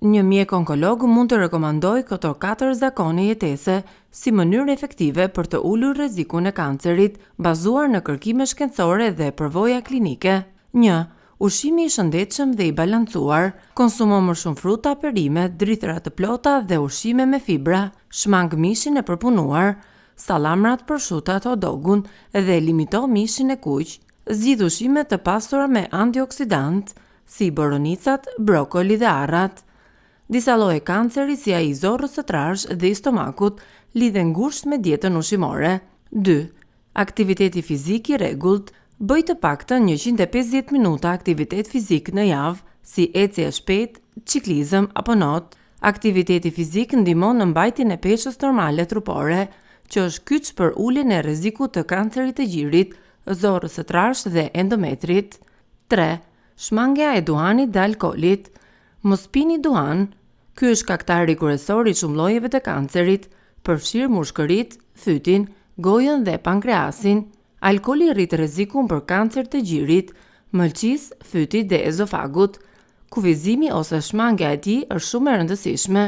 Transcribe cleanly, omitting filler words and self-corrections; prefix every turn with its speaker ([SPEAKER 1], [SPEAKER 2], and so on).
[SPEAKER 1] Një mjek onkolog mund të rekomandojë këto katër zakone jetese si mënyrë efektive për të ulur rrezikun e kancerit, bazuar në kërkime shkencore dhe përvoja klinike. 1. Ushqimi i shëndetshëm dhe i balancuar. Konsumo më shumë fruta, perime, drithëra të plota dhe ushqime me fibra. Shmang mishin e përpunuar, sallamrat, proshutat, hot dogun dhe limito mishin e kuq. Zgjidh ushqime të pasura me antioksidantë, si boronicat, brokoli dhe arrat. Disa lloje kanceri si ai i zorrës së trashë dhe i stomakut lidhen ngushtë me dietën ushqimore. 2. Aktiviteti fizik i rregullt. Bëj të paktën 150 minuta aktivitet fizik në javë, si ecje e shpejtë, çiklizëm apo not. Aktiviteti fizik ndihmon në mbajtjen e peshës normale trupore, që është kyç për uljen e rrezikut të kancerit të gjirit, zorrës së trashë dhe endometrit. 3. Shmangia e duhanit dhe alkoolit. Mos pini duhan. Ky është shkaktari kryesor i shumë llojeve të kancerit, përfshirë mushkëritë, fytin, gojën dhe pankreasin. Alkooli rrit rrezikun për kancer të gjirit, mëlçisë, fytit dhe ezofagut. Kufizimi ose shmangia e tij është shumë e rëndësishme.